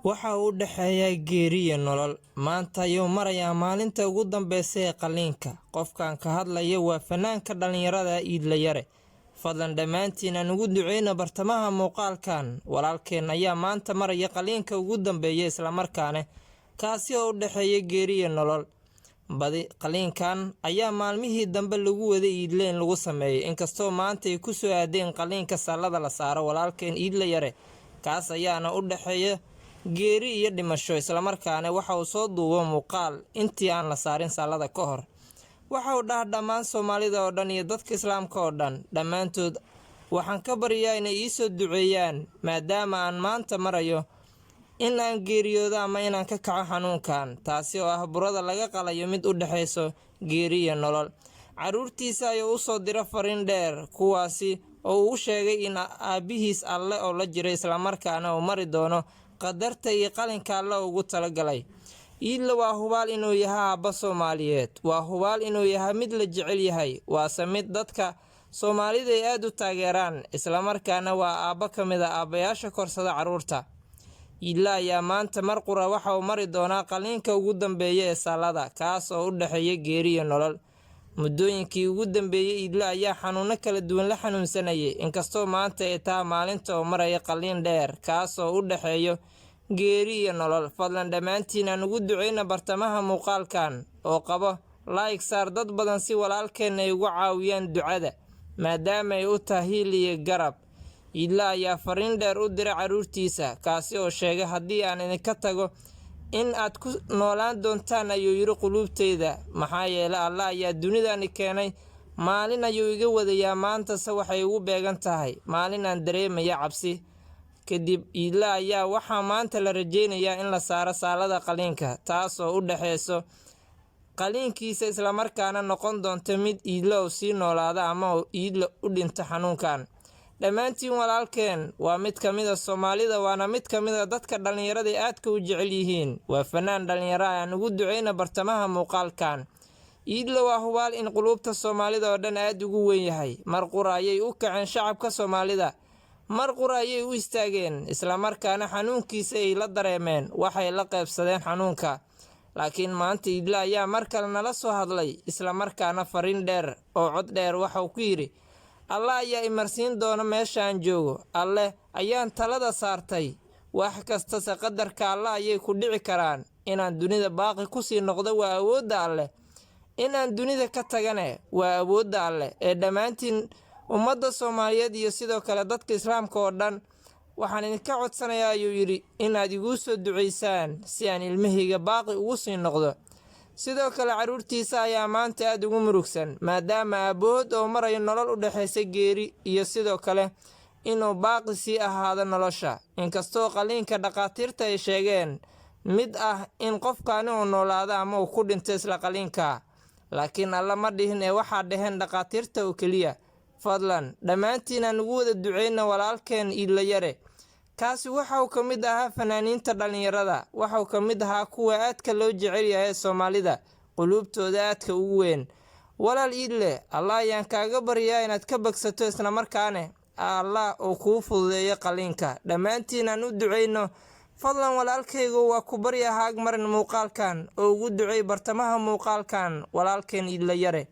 Waxa uu u dhexeeya geeri iyo nolol. Maanta ayuu marayaa maalinta ugu dambeysa ee qalliinka. Qofkan ka hadlaya waa fanaanka dhallinyarada Iidle Yare. Fadlan dhammaantiin aan ugu duceyno bartamaha muuqaalkan. Walaalkeen ayaa maanta maraya qalliinka ugu dambeeya, islamarkaana kaasi oo u dhexeeya geeri iyo nolol. Badi qalliinkan ayaa maalmihii dambe lagu waday Iidle in lagu sameeyo, inkastoo maanta ay ku soo aadeen qalliinka sallada la saaro walaalkeen Iidle Yare. Kaas ayaana u dhexeeya geeri iyo dhimasho, islamarkaana waxa uu soo duubo muuqaal intii aan la saarin sallada ka hor. Waxa uu dhaha: "Dhammaan Soomaalida oo dhan iyo dadka Islaamka oo dhan dhammaantood waxaan ka baryaa inay iisoo duceeyaan, maadaama aan maanta marayo in aan geeriyoodo ama inaan ka kaco xanuunkan, taasi oo ah burada laga qalayo, mid u dhexayso geeri iyo nolol." Carruurtiisa ayuu usoo dira fariin dheer, kuwaasi oo uu sheegay in aabbihiis Alle oo la jiro, islamarkaana uu mari doono qadarta iyo qalinka Alle ugu talagalay. Iidle waa hubaal inuu yahay aabba Soomaaliyeed, waa hubaal inuu yahay mid la jecel yahay, waase mid dadka Soomaalida ay aada u taageeraan, islamarkaana waa aabbo ka mid a aabbayaasha korsada carruurta. Iidle ayaa maanta mar qura waxa uu mari doonaa qalliinka ugu dambeeya ee sallada, kaas oo u dhexeeya geeri iyo nolol. Muddooyinkii ugu dambeeyey Iidle ayaa xanuuno kala duwan la xanuunsanayay, inkastoo maanta ay taha maalinta oo maraya qalliin dheer, kaas oo u dhexeeyo geeri iyo nolol. Fadlan dhammaantiin aan ugu duceyna bartamaha muuqaalkan oo qabo like saar dad badan, si walaalkeen ay ugu caawiyaan ducada, maadaama ay u tahay hiil iyo garab. Iidle ayaa fariin dheer u diray carruurtiisa, kaasi oo sheegay: "Haddii aan idinka tago, in aad ku noolaan doontaan," ayuu yidhi, "quluubteyda, maxaa yeelay Alle ayaa dunidani keenay, maalin ayuu iga wadayaa, maantase waxay ugu beegan tahay maalin aan dareemaya cabsi." Kadib Iidle ayaa waxaa maanta la rajeynayaa in la saaro saalada qaliinka, taasoo u dhexeyso qaliinkiisa, islamarkaana noqon doonta mid Iidle uu sii noolaada ama uu Iidle u dhinto xanuunkan. Dhammaantiin walaalkeen waa mid ka mid a Soomaalida, waana mid ka mid a dadka dhallinyarada aadka u jecel yihiin. Waa fanaan dhallinyaro, aan ugu duceyna bartamaha muuqaalkan. Iidle waa hubaal in quluubta Soomaalida oo dhan aada ugu weyn yahay. Mar qura ayay u kaceen shacabka Soomaalida, mar qura ayay u istaageen, islamarkaana xanuunkiisa ay la dareemeen, waxay la qaybsadeen xanuunka. Laakiin maanta Iidle ayaa mar kale nala soo hadlay, islamarkaana fariin dheer oo cod dheer waxauu ku yidhi: "Allah ayaa imarsiin doona meeshaan joogo, Alleh ayaan talada saartay, wax kastase qadarka Alle ayay ku dhici karaan. Inaan dunida baaqi kusii noqdo waa awoodda Alleh, inaan dunida ka tagane waa awoodda Alleh. Ee dhammaantiin ummadda Soomaaliyeed iyo sidoo kale dadka Islaamka oo dhan waxaan idinka codsanayaa," ayuu yidhi, "inaad iguu soo ducaysaan si aan ilmahayga baaqi ugu sii noqdo." Sidoo kale carruurtiisa ayaa maanta aada ugu murugsan, maadaama aabbahood oo marayo nolol u dhexaysa geeri iyo sidoo kale inuu baaqi sii ahaado nolosha, inkastoo qaliinka dhakhaatiirta ay sheegeen mid ah in qofkaani uu noolaado ama uu ku dhinto isla qaliinka. Laakiin Alla ma dhihin ee waxaa dhaheen dhakhaatiirta oo keliya. Fadlan dhammaantiin aan ugu wada duceyna walaalkeen Iidle Yare. Kaasi waxa uu ka mid ahaa fanaaniinta dhallinyarada, waxauu ka mid ahaa kuwa aadka loo jecel yahay ee Soomaalida quluubtooda aadka ugu weyn. Walaal Iidle, Allah ayaan kaaga baryaa inaad ka bogsato, islamarkaane Allah uu kuu fududeeyo qaliinka. Dhammaantiin aan u duceyno. Fadlan walaalkaygu, waa ku barya, haag marin muuqaalkan oo ugu ducey bartamaha muuqaalkan walaalkeen Iidle Yare.